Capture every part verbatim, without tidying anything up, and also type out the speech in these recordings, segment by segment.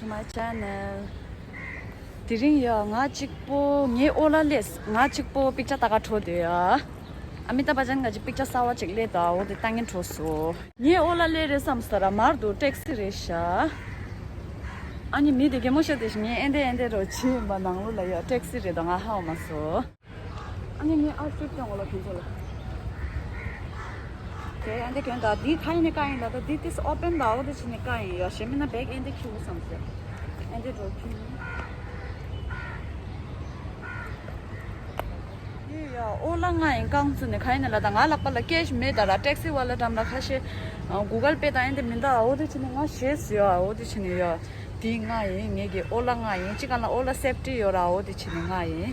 My channel. དེ་རིང་ཡ་ང་གཅིག་པོ་ངའི་ཨོ་ལ་ལས་ང་གཅིག་པོ་པིག་ཅར་ལྟ་ག་འགྲོ་འདོད་ཡ། ཨ་མི་ཏཱབ་བྷ་ཅན་ག་ཅིག་པིག་ཅར་གསར་བ་ཅིག་སླེབས་འདུག་འོ་དེ་ལྟ་གིན་འགྲོ་སོང་། ངའི་ཨོ་ལ་ལས་རེད་བསམ་ས་ར་མར་འདུག་ཊེག་སི་རེད་ཤག་ཨ་ནི་མི་དེ་གད་མོ་ཤོར་དེ་ཞིག་ངས་ཨེ་འདྲ་ཨེ་འདྲ་རོ་བྱེད་ཡིན་པ་ནང་ལོགས་ལ་ཡ་ཊེག་སི་རེད་འདུག་ང་ཧ་གོ་མ་སོང་། ཨ་ནི་ངའི་ཨའུ་ཊི་ཕིཊ་ཀྱང་འོ་ལ་ཁྱོད་ཚོ་ལ། དེ་ཨེ་འདྲ་གྱོན་དང་འདི་ཁ་ཡིན་ནས་བཀག་ཡིན་ལ་ད་འདི་ཏིས་ཨོ་པན་དང་འོ་དེ་བྱས་ནས་བཀག་ཡིན་ཡ་གཞན་མིན་ན་བེག་ཨེ་འདྲ་ཁྱེར་དགོས་བསམ་སོང་། ཨེ་འདྲ་འགྲོ་ཁྱེར་ནས། ཡ་ཨོ་ལ་ང་ཡིན་རྐང་བཙུགས་ནས་ཁ་ཡིན་ནས་ལ་ད་ང་ལག་པ་ལ་ཀེཤ་མེད་ད་ར་ཊེག་སི་ཝ་ལ་འགྲམ་ལ་ཁ་ཤས་གུ་གལ་པེ་དང་ཨེ་འདྲ་མིན་ད་འོ་དེ་བྱས་ནས་ང་ཤེས་སོང་ཡ་འོ་དེ་བྱས་ནས་ཡ། འདི་ང་ཡིན་ངེད་ཀྱི་ཨོ་ལ་ང་ཡིན་གཅིག་ག་ལ་ཨོ་ལ་སེབ་ཊི་ཡོད་ར་འོ་དེ་བྱས་ནས་ང་ཡིན།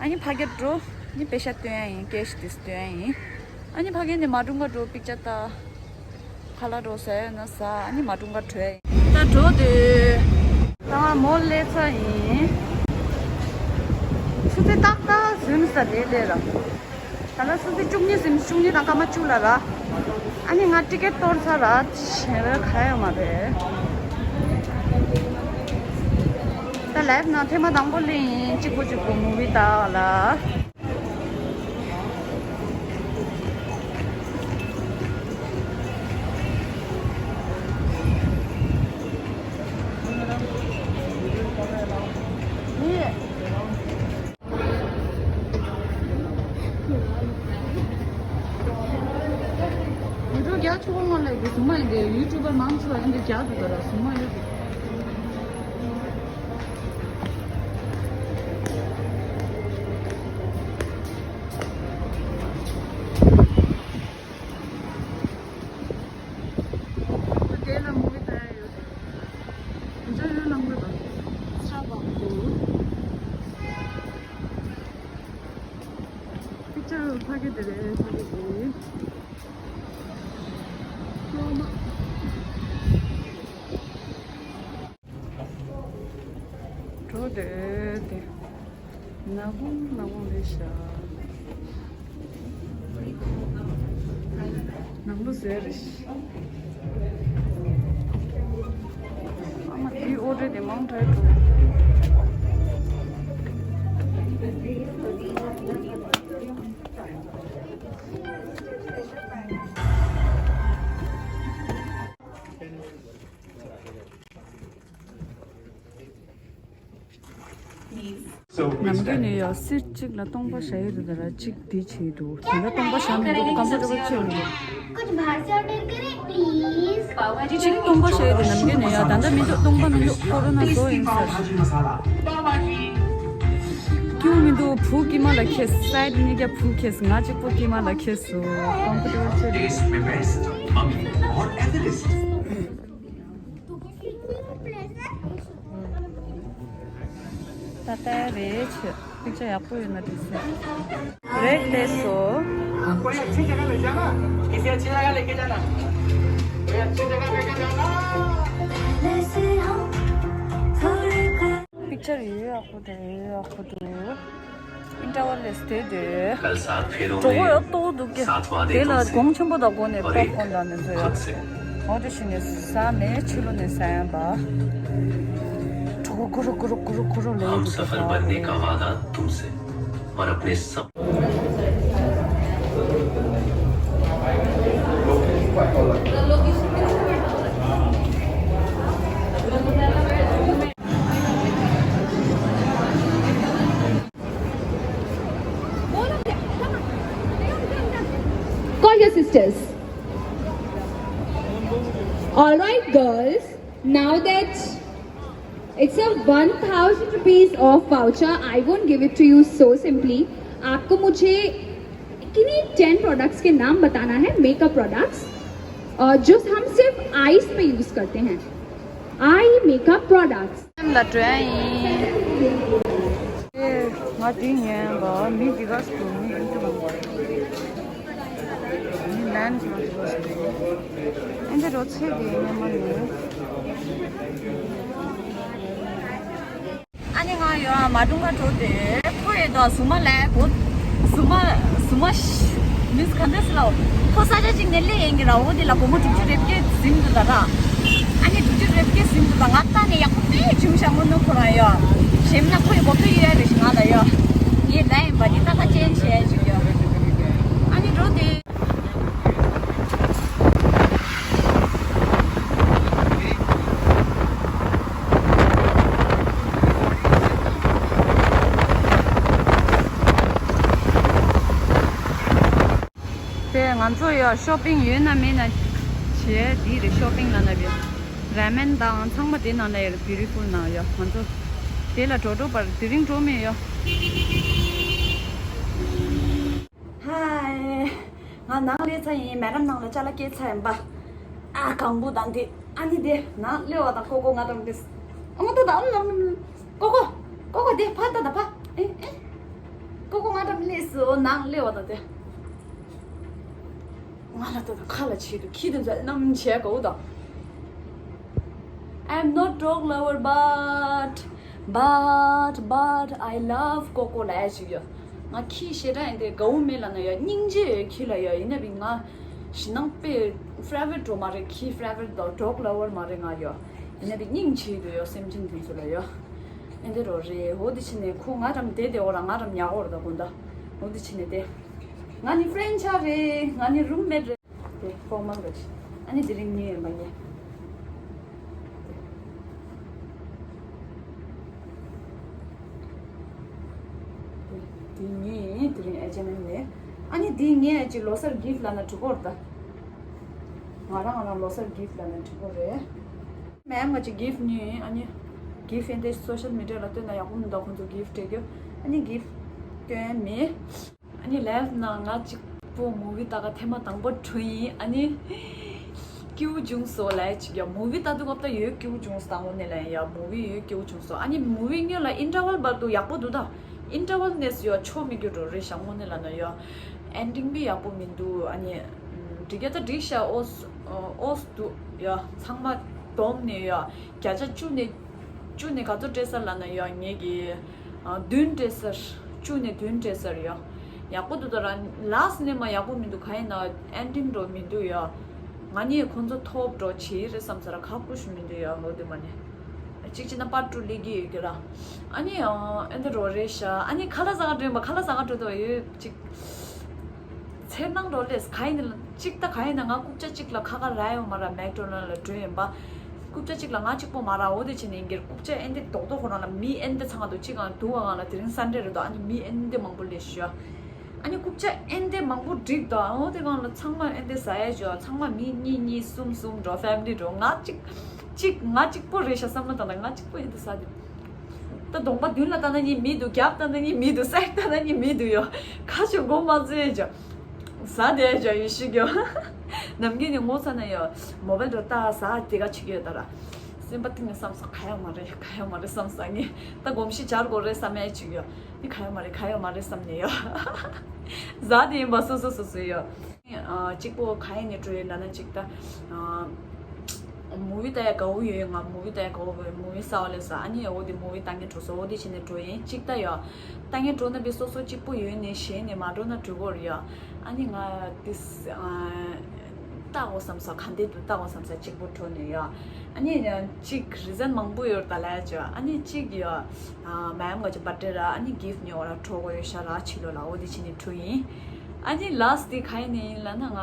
ཨ་ནི་ཕ་གིར་འགྲོ། ནི་པེ་ཤ་སྟོན་ཡ་ཡིན་ཀེཤ་དེ་སྟོན་ཡ་ཡིན། ཨ་ནི་ཕ་གི་ནས་མ་གྲོང་ཁ་འགྲོ་པིག་ཅར་ལྟ། ཁ་ལག་འགྲོ་ཟ་ཡ་ན་ཟ་ཨ་ནི་མ་གྲོང་ཁ་བྲོས་ཡ་ཡིན། ད་འགྲོ་དུས། ད་ང་མོ་ལས་ཚ་ཡིན། ཆུ་ཚོད་ཏག་ཏག་ཟིན་ས་དེ་ལས་ར། ད་ལ་སུ་ཚོད་བཅུ་གཉིས་ཟིན་བཅུ་གཉིས་དང་སྐར་མ་བཅུ་ལ་ར། ཨ་ནི་ང་ཊི་ཀེ་ཊི་གཏོར་ཚར་ར་ཞེ་ར་ག་ཡོད་མ་རེད། ད་ལའེབ་ནང་ཐེངས་མ་དང་པོ་ལེན་ཡིན་གཅིག་པོ་གཅིག་པོ་མུ་བི་ལྟ་བ་ལ། ཡུ་ཊུབ་རྒྱག་ཆོག་གོ་མ་ལབ་གི་བཟུང་མ་ཡིན་ཏེ་ཡུ་ཊུབ་པར་མང་ཆེ་བ་ཡིན་ཏེ་རྒྱག་འདུག་ད་ར་བཟུང་མ་ཡོད་གི། དེ་ལ་མུ་བི་ལྟ་ཡ་ཡོད་དེ། འཇའ་ཡོད་ལམ་གོ་དང་། ས་བ་གོ། པིག་ཅར་ཕ་གི་དེ་རེད་ཕ་གི་དེ། འགྲོ་དེ་དེ། ནག་པོ་ནག་པོ་རེད་ཤག་ནང་ལོ་ཟེར་རེད་ཤག་ཨ་མ་དེའི་ཨོ་ཌར་དེ་མང་དྲགས་འགྲོ། ནམ་རྒྱུན་ནས་ཡང་སིཊ་གཅིག་ལ་སྟོང་པ་བཞག་ཡོད་རེད་ད་ར་གཅིག་འདི་བྱས་འདུག་དེ་འདྲ་སྟོང་པ་བཞག་མི་འདུག་ཀམ་ཕོར་ཊེ་བལ་ཆེ་རུ་འདུག་གཅིག་སྟོང་པ་བཞག་ཡོད་རེད་ནམ་རྒྱུན་ནས་ཡང་ད་ལྟ་མི་འདུག་སྟོང་པ་མི་འདུག་ཀོ་རོ་ན་བཟོ་ཡིན་ཟེར། སྐྱིད་མི་འདུག་བུ་དཀྱིལ་མ་ལ་ཁེལ་སའིཌ་གཉིས་ཀ་བུ་ཁེལ་ང་གཅིག་པོ་དཀྱིལ་མ་ལ་ཁེལ་སོང་ཀམ་ཕོར་ཊེ་བལ་ཆེ་རུ་འདུག Mummy, what Everest? ད་ལྟ་རེད་ཆེ། པིག་ཅར་ཡག་པོ་ཡོད་ན་འགྲིག་སོང་། རེད་དེ་སོ། कोई अच्छी जगह ले जाना, किसी अच्छी जगह लेके जाना, कोई अच्छी जगह लेके जाना। པིག་ཅར་ཡོད་ཡག་པོ་འདུག་ཡོད་ཡག་པོ་འདུག་ཨིན་ཊར་ཝལ་ལས་དེ་དེ། གྲོགས་པོ་ཡོད་ཏོག་འདུག་གི་དེ་ལ་གོང་ཆེན་པོ་དང་སྒོ་ནས་པོབ་ཀོན་དང་ནས་བཟོ་ཡ། འོ་དེ་བཞིན་ནས་ཟ་མེད་ཕྱི་ལོགས་ནས་ཟ་ཡ་པ། གྲོགས་པོ་ཀུ་རུ་ཀུ་རུ་ཀུ་རུ་ཀུ་རུ་ལས་འདུག་གི་ཧམ་སཕར་བར་ནེ་ཀ་ཝ་དཱ་ཏུམ་སེ། और अपने सब Call your sisters. All right, girls. Now that it's a one thousand rupees off voucher, I won't give it to you so simply. आपको मुझे किन्हीं टेन प्रोडक्ट्स के नाम बताना है, मेकअप प्रोडक्ट्स, और जो हम सिर्फ आईज पे यूज करते हैं। Eye makeup products. ལ་འགྲོ་ཡ་ཡིན། ཨེ། ང་དེ་ཉན་པ་མི་འདི་ག་སུ་མི་ཨིན་ཏུ་མི་ལན་ཨིན་ཏུ་རོ་ཚེ་དེ་ཉན་མ་ནི། ཨ་ནི་ང་ཡོད་ཨ་མ་དུང་ག་འགྲོ་དེ་ཁོ་ཡོད་དོ་སུ་མ་ལས་གོ་སུ་མ་སུ་མ་མིས་ག་འདྲ་སི་ལའོ་ཁོ་ས་ཆ་གཅིག་ནས་སླེབས་ཡིན་གི་ར་འོ་དེ་ལ་སྒོར་མོ་དྲུག་ཅུ་རེ་བརྒྱད་ཟིན་འདུག་ད་ར། ཨ་ནི་དྲུག་ཅུ་རེ་བརྒྱད་ཟིན་འདུག་ད་ང་ལྟ་ནས་ཡག་པོ་དཔེ་བྱུང་ཤག་དངོས་གནས་ཁོ་རང་ཡོད། ཞེམ་ན་ཁོ་ཡི་གོ་ཐོས་ཡོད་རེད་ཞིག་ང་ལ་ཡོད། ངའི་ལ་ཡིན་པ་འདི་ད་ཁ་ཅན་བྱས་ཞིག་ཡོད། ཨ་ནི་འགྲོ་དེ། དེ་ང་ཚོ་ཡ་ཤོ་པིང་ཡོད་ན་མེད་ན་བྱས་འདི་རེད། ཤོ་པིང་ལ་ན་བས་ར་མེན་དང་ཚང་མ་དེ་ནང་ལ་ཡོད། བིའུ་ཊི་ཕུལ་ནང་ཡོད། ང་ཚོ་དེ་ལ་འགྲོ་འགྲོ་བར་དེ་རིང་འགྲོ་མེད་ཡོད། ཧའི། ང་ནང་སླེབས་ཚར་ཡིན། མེ་ཌམ་ནང་ལ་ཅ་ལག་སྐྱེལ་ཚར་ཡིན་པ། ཨ་གང་བུ་དང་དེ་ཨ་ནི་དེ་ནང་སླེབས་པ་དང་ཀོ་ཀོ་ང་དང་དེ། ཨ་ང་ད་དང་ལམ། ཀོ་ཀོ། ཀོ་ཀོ་དེ་ཕ་ད་ད་ཕ། ཨེ་ཨེ། ཀོ་ཀོ་ང་དང་སླེབས་སོ་ནང་སླེབས་པ་དང་དེ། ང་ལ་ད་དང་ཁ་ལ་ཆེ་དུ་ཁྱི་དེ་ཚོ་རྣམ་བྱས་གོ་དང་། I'm not dog lover, but, but, but I love Coco ལ་ཞིག་ཡོད། ང་ཁྱི་ཞེ་དྲག་ཡིན་ཏེ་དགའ་བོ་མེད་ལ་ན་ཡོད། སྙིང་རྗེ་ཡོད་ཁྱི་ལ་ཡོད། ཡིན་ན་བི་ང་ཞི་ནང་པའི་ཕེ་ཝ་རི་ཊི་འགྲོ་མ་རེད། ཁྱི་ཕེ་ཝ་རི་ཊི་དང་ཌོག་ལ་ཝར་མ་རེད་ང་ཡོད། ཡིན་ན་བི་སྙིང་རྗེ་དུ་ཡོད་སེམས་ཅན་དེ་ཚོ་ལ་ཡོད། ཨེ་འདི་རོ་རེད། འོ་དེ་ཕྱིན་ནས་ཁོ་ང་རམ་དེ་དེ་འོ་ར་ང་རམ་ཉག་འོ་ར་ད་དགོན་ད། འོ་དེ་ཕྱིན་ནས་དེ། ང་ནི་ཕ་རེན་ཆ་རེད། ང་ནི་རུམ་མེ་ཊི་རེད། དེ་ཕོག་མང་ག་ཅི། ཨ་ནི་དེ་རིང་ཉོས་ཡོད་པ་ངས། དེ་ངས་དེ་རིང་ཨེ་ཅེ་ཨེན་ཨེམ་ནས། ཨ་ནི་དེ་ངས་ཨ་ཅེ་ལོ་སར་གིཕ་ལ་ན་འགྲིག་གོ་རེད་ད། ང་རང་ང་རང་ལོ་སར་གིཕ་ལ་ན་འགྲིག་གོ་རེད། མེམ་ང་ཅི་གིཕ་ཉོས། ཨ་ནི་གིཕ་ཨེ་འདི་སོ་ཤལ་མི་ཌི་ཡ་ལ་སྟོན་ན་ཡག་པོ་མི་འདུག་ཁོང་ཚོ་གིཕ་སྤྲད་རྒྱུ། ཨ་ནི་གིཕ་སྟོན་མེད། ཨ་ནི་ལའིབ་ནང་ང་གཅིག་པོ་མུ་བི་ལྟ་ག་ཐེངས་མ་དང་པོ་འགྲོ་ཡིན། ཨ་ནི་སྐྱིད་པོ་བྱུང་སོང་ལབ་ཅིག་ཡ། མུ་བི་ལྟ་དུས་སྐབས་ད་ཡོད་སྐྱིད་པོ་བྱུང་སོང་། དངོས་གནས་ལ་ཡ་མུ་བི་ཡོད་སྐྱིད་པོ་བྱུང་སོང་། ཨ་ནི་མུ་བི་སྔོན་ལ་ཨིན་ཊར་ཝལ་བར་དུ་ཡག་པོ་འདུག་ད་ཨིན་ཊར་ཝལ་ནས་ཡོད་ཆོ་མི་རྒྱུ་འགྲོ་རེད་ཤག་དངོས་གནས་ལ་ན་ཡ་ཨེན་ཌིང་བི་ཡག་པོ་མི་འདུག་ཨ་ནི་འགྲིག་ཡ་ད་འགྲིག་ཤག་ཨོས་ཨོས་འདུག་ཡ། ཚང་མ་བསྡོམས་ནས་ཡ་བརྒྱ་ཆ་བཅུ་ནས་བཅུ་ནས་ག་ཚོད་སྤྲད་ས་ལབ་ན་ཡ་ངེད་ཀྱི་ཨ་བདུན་སྤྲད་སར། བཅུ་ནས་བདུན་སྤྲད་སར་ཡ། ཡག་པོ་འདུག་ད་ར་ལཱས་ནས་མ་ཡག་པོ་མི་འདུག་ག་ཡིན་ན་ཨེན་ཌིང་འགྲོ་མི་འདུག་ཡ། ང་ནི་ཁོང་ཚོ་ཐོབ་འགྲོ་བྱེད་རེད་བསམ་ས་ར་ཁག་པོ་ཞིག་མི་འདུག་ཡ། འོ་དེ་མ་ནི་གཅིག་བྱས་ན་པར་ཊུ་སླེབས་ཀྱི་ཡོད་ཀྱི་ར། ཨ་ནི་ཨ་ཨེ་འདི་རོ་རེད་ཤག་ཨ་ནི་ཁ་ལག་ཟ་ག་འགྲོ་ཡིན་པ། ཁ་ལག་ཟ་ག་འགྲོ་འདུག་ཡོད་ཅིག་ཚེར་སྣང་འགྲོ་ལས་ག་ཡིན་ལ་གཅིག་ད་ག་ཡིན་ན་ང་རྐུབ་བཀྱག་གཅིག་ལ་ཁ་ཁ་ར་ཡོང་མ་ར་མེག་ཌོ་ནལ་ལ་འགྲོ་ཡིན་པ། རྐུབ་བཀྱག་གཅིག་ལ་ང་གཅིག་པོ་མ་ར། འོ་དེ་བྱས་ནས་ཡིན་གྱི་རྐུབ་བཀྱག་ཨེ་འདི་རྡོག་རྡོག་ཁོ་རང་ལ་མི་ཨེ་འདི་ཚང་ག་འདུག་གཅིག་གང་འདུག་ག་གང་ལ་དེ་རིང་སན་ཌེ་རེད་དོ། ཨ་ནི་མི་ཨེ་འདི་མང་པོ་ལས་ཤོག་ཨ་ནི་རྐུབ་བཀྱག་ཨེ་འདི་མང་པོ་འགྲིག་དོ། འོ་དེ་གང་ལ་ཚང་མ་ཨེ་འདི་ཟ་ཡ་ཞོག་ཚང་མ་མི་གཉིས་གཉིས་གསུམ་གསུམ་འགྲོ་ཕེ་མི་ལི་འགྲོ། ང་གཅིག་གཅིག་ང་གཅིག་པོ་རེད་ཤག་བསམ་བློ་བཏང་ན་ང་གཅིག་པོ་ཨེ་འདི་ཟ་འདི། ད་གདོང་པ་མདུན་ལ་ལྟ་ན་གཉིས་མི་འདུག་རྒྱབ་ལྟ་ན་གཉིས་མི་འདུག་སའིཌ་ལྟ་ན་གཉིས་མི་འདུག་ཡོ། ཁ་ཤོ་མགོ་མ་ཚོས་ཅོ། ཟ་དེ་ཅོ་ཡོ་ཤི་གྱོ། ནམ་རྒྱུན་ནི་ངོ་ཚ་ན་ཡོ། མོ་བལ་དུ་ལྟ་ཟ་དེ་ག་ཆི་གྱོ་ད་ར། སེམས་པ་གཏིང་ནས་བསམ་ས་ག་ཡོ་མ་རེད་ག་ཡོ་མ་རེད་བསམ་ས་ངས་ད་གོམས་གཤིས་འཆར་དགོས་རེད་བསམ་ཡ་ཆི་གྱོ། ནི་ག་ཡོ་མ་རེད་ག་ཡོ་མ་རེད་བསམ་ནས་ཡོ། ཟ་དེ་ཡིན་པ་སོ་སོ་སོ་སོ་ཡོ། ཨ་གཅིག་པོ་ག་ཡེ་ནས་འགྲོ་ཡོད་ལབ་ན་གཅིག་ད། ཨ་མུ་བི་ལྟ་ཡ་དགའ་བོ་ཡོད། ང་མུ་བི་ལྟ་ཡ་དགའ་བོ་ཡོད། མུ་བི་གསར་བ་ལས་ས་ཨ་ནི་འོ་དེ་མུ་བི་ལྟ་ངེ་འགྲོ་སོ་འོ་དེ་བྱས་ནས་འགྲོ་ཡིན་གཅིག་ད་ཡོད། ལྟ་ངེ་འགྲོ་ན་བི་སོ་སོ་གཅིག་པོ་ཡོད་ནས་གཞན་ནས་མ་འགྲོ་ན་འགྲོ་གོ་རེད་ཡོད། ཨ་ནི་ང་དེ་ལྟ་འོ་བསམ་ས་ག་འདྲ་འདུག་ལྟ་འོ་བསམ་ས་གཅིག་པོ་འགྲོ་ནས་ཡོད། ཨ་ནི་གཅིག་རི་ཛན་མང་པོ་ཡོད་ད་ལས་ཅོ། ཨ་ནི་གཅིག་ཡོད། མ་ཡམ་ང་ཅི་བར་ཌེ་ར་ཨ་ནི་གིཕ་ཉོ་བ་ར་འགྲོ་གོ་ཡོད་ཤ་ར་ཕྱི་ལོ་ལ་འོ་དེ་བྱས་ནས་འགྲོ་ཡིན། ཨ་ནི་ལཱས་ཊི་དེ་ག་ཡིན་ནི་ཡིན་ལབ་ན་ང་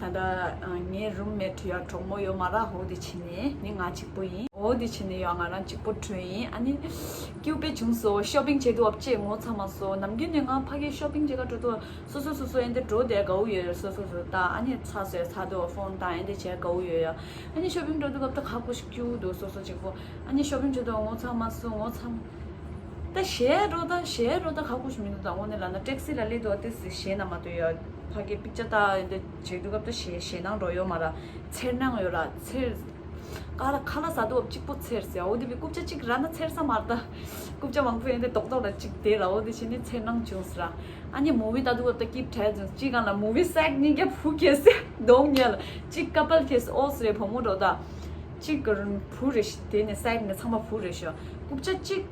ད་ལྟ་ངའི་རུམ་མེ་ཊི་ཡ་གྲོགས་མོ་ཡོད་མ་ར་འོ་དེ་བྱས་ནས་ནི་ང་གཅིག་པོ་ཡིན། འོ་དེ་བྱས་ནས་ཡོད་ང་རང་གཅིག་པོ་འགྲོ་ཡིན། ཨ་ནི་སྐྱིད་པོ་བྱུང་སོང་། ཤོ་པིང་བྱེད་དུས་བབ་ཅེས་ངོ་ཚ་མ་སོང་། ནམ་རྒྱུན་ནས་ང་ཕ་གི་ཤོ་པིང་བྱེད་ག་འགྲོ་དུས་སོ་སོ་སོ་སོ་ཨེ་འདི་འགྲོ་བསྡད་དགའ་བོ་ཡོད། སོ་སོ་སོ་ད་ཨ་ནི་ཚ་སོས་ཚ་དུས་ཕོན་བཏང་ཨེ་འདི་བྱས་དགའ་བོ་ཡོད་ཡ། ཨ་ནི་ཤོ་པིང་འགྲོ་དུས་སྐབས་ད་ཁག་པོ་ཞིག་སྐྱིད་པོ་འདུག་སོ་སོ་གཅིག་པོ། ཨ་ནི་ཤོ་པིང་བྱེད་དུས་ངོ་ཚ་མ་སོང་ངོ་ཚ་མ། ད་ཞེད་འགྲོ་ད་ཞེད་འགྲོ་ད་ཁག་པོ་ཞིག་མི་འདུག་ད་དངོས་གནས་ལབ་ན་ཊེག་སི་ལ་སླེབས་དུས་ཨ་ཏི་སི་ཞེད་ན་མ་གཏོགས་ཡ། ཕ་གི་པིག་ཅར་ད་ཨེ་འདི་བྱེད་དུས་སྐབས་ད་ཞེད་ཞེད་སྣང་འགྲོ་ཡོད་མ་ར། ཚེར་སྣང་ཡོད་ར་ཚེར། ཀ་ལ་ཁ་ལག་ཟ་དུས་གཅིག་པོ་ཚེར་ཟེར། འོ་དེ་བི་རྐུབ་བཀྱག་གཅིག་ར་ན་ཚེར་ས་མ་རེད་ད། རྐུབ་བཀྱག་མང་པོ་ཡིན་ཏེ་རྡོག་རྡོག་ལ་གཅིག་དེ་ར་འོ་དེ་བྱས་ནས་ཚེར་སྣང་བྱུང་ཟེར་ར། ཨ་ནི་མུ་བི་ལྟ་དུས་སྐབས་ད་སྐྱིད་བྲལ་བྱུང་། གཅིག་སྒང་ལ་མུ་བི་སའིཌ་གཉིས་ཀ་བུ་ཁེལ་སེ་གདོང་ཉལ། གཅིག་ཀ་པལ་ཁེལ་སེ་ཨོ་སི་རེ་བུ་མོ་འགྲོ་ད། གཅིག་བུ་རེ་ཤི་དེ་ནས་སའིཌ་ནས་ཚང་མ་བུ་རེ་ཤོ། རྐུབ་བཀྱག་གཅིག་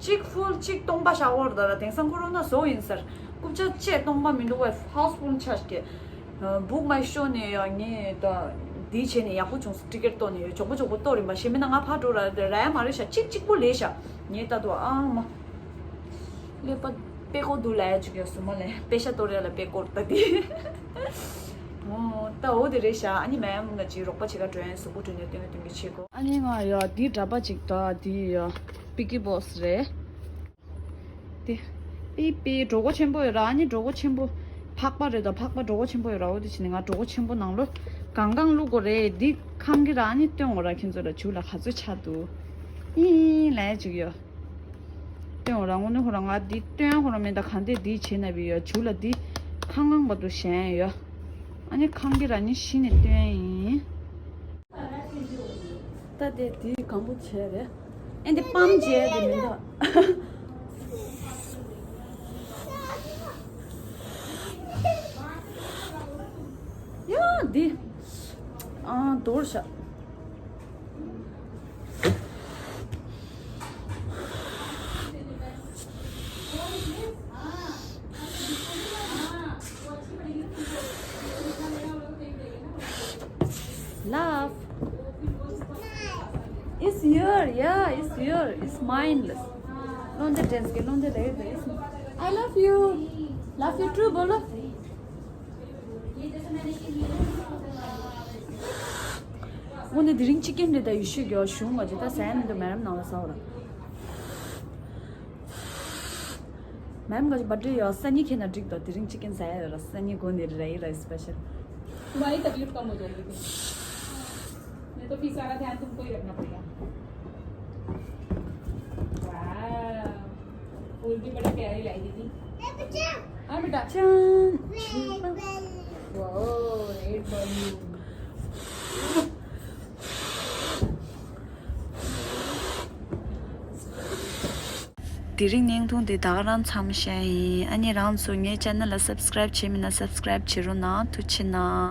གཅིག་ཕུལ་གཅིག་སྟོང་པ་བཞག་འོར་ད་ར། དེང་སང་ཁོ་རང་ན་བཟོ་ཡིན་ཟེར། རྐུབ་བཀྱག་བཅས་སྟོང་པ་མི་འདུག་བས་ཧའུ་སི་ཕུལ་ཆ་ཞིག་གི། Book My Show ནས་ཡང་ངས་ད་ འདི་བྱས་ནས་ཡག་པོ་བྱུང་སོང་། ཊི་ཀེ་ཊི་གཏོར་ནས་ཡོད། མགྱོགས་པོ་མགྱོགས་པོ་གཏོར་རིམ་པ་ཞེ་མིན་ན་ང་ཕར་འགྲོ་ར་ར་ཡ་མ་རེད་ཤག་གཅིག་གཅིག་པོ་ལས་ཤག་ངས་ལྟ་དུས་ཨང་མ། ཀླད་པ་དཔེ་ཀོ་འདུག་ལས་ཅིག་ཡོད་སོ་མ་ལས་དཔེ་ཤ་གཏོར་ཡ་ལ་དཔེ་ཀོ་ལྟ་དེ། ཨོ་ད་འོ་དེ་རེད་ཤག་ཨ་ནི་མེམ་ང་ཅིག་རོགས་པ་བྱེད་ག་འགྲོ་ཡ་གཟུགས་པོ་འགྲོ་ནས་སྟོན་གི་སྟོན་གི་བྱེད་གོ་ཨ་ནི་ང་ཡ་འདི་འདྲ་པ་ཅིག་ད་འདི་ཡ་པི་ཀི་བོག་སི་རེད། དེ། པི་པི་གྲོད་ཁོག་ཆེན་པོ་ཡོད་ར། ཨ་ནི་གྲོད་ཁོག་ཆེན་པོ། ཕག་པ་རེད་ད། ཕག་པ་གྲོད་ཁོག་ཆེན་པོ་ཡོད་ར། འོ་དེ་བྱས་ནས་ང་གྲོད་ཁོག་ཆེན་པོ་ནང་ལོ། གང་གང་བླུག་དགོས་རེད། འདི་ཁང་གི་ར། ཨ་ནི་སྟོན་འོ་ར་ཁྱེད་ཚོ་ར། བྱུག་ལ་ག་ཚོད་ཆགས་འདུག་ཨིན་ལས་ཅིག་ཡོད། སྟོན་འོ་ར་དངོས་གནས་ཁོ་ར་ང་འདི་སྟོན་ཁོ་ར་མེད་ད། གང་དེ་འདི་བྱས་ན་བི་ཡོད། བྱུག་ལ་འདི་ཁང་ཁང་བར་དུ་ཞེན་ཡོད། ཨ་ནི་ཁང་གི་ར་ནི་གཞི་ནས་སྟོན་ཡིན། ད་དེ་དེའི་གང་པོ་བྱས་རེད། ཨེ་འདི་པམ་བྱས་དེ་མི་འདུག་ཡ་འདི། ཨ་དོར་ཤག Love. It's your, yeah, it's your, it's mine. Londe tenske, londe le, it's I love you. Love you too, bolo. འོ་ནི་དེ་རིང་ཅི་ཀེན་རེད་ད། ཡུལ་ཤུལ་གྱི་གཞུང་བ་ཅི་ད་ཟན་འདི་མེ་རམ་ནང་ལ་ཟ་བ་ར། མེམ་ག་ཅི་བར་ཌེ་ཡོད། སང་ཉིན་ཁྱེད་ན་འགྲིག་ཏོ། དེ་རིང་ཅི་ཀེན་ཟ་ཡ་ཡོད་ར། སང་ཉིན་དགོང་ནི་རེ་ཡི་ར་སི་པེ་ཤལ། तुम्हारी तकलीफ कम हो जाएगी फिर। नहीं तो फिर सारा ध्यान तुमको ही रखना पड़ेगा। वाह, फूल भी बड़े प्यारे लाई दीदी। हाँ बेटा। ཅན། Wow, red balloon। དེ་རིང་བརྙན་ཐུང་འདི་ད་ག་རང་མཚམས་བཞག་ཡིན། ཨ་ནི་རང་ཚོ་ངའི་ཅེ་ནལ་ལ་སབ་སི་ཀ་རེབ་བྱས་མེད་ན་སབ་སི་ཀ་རེབ་བྱེད་རོགས་གནང་། ཐུགས་རྗེ་གནང་།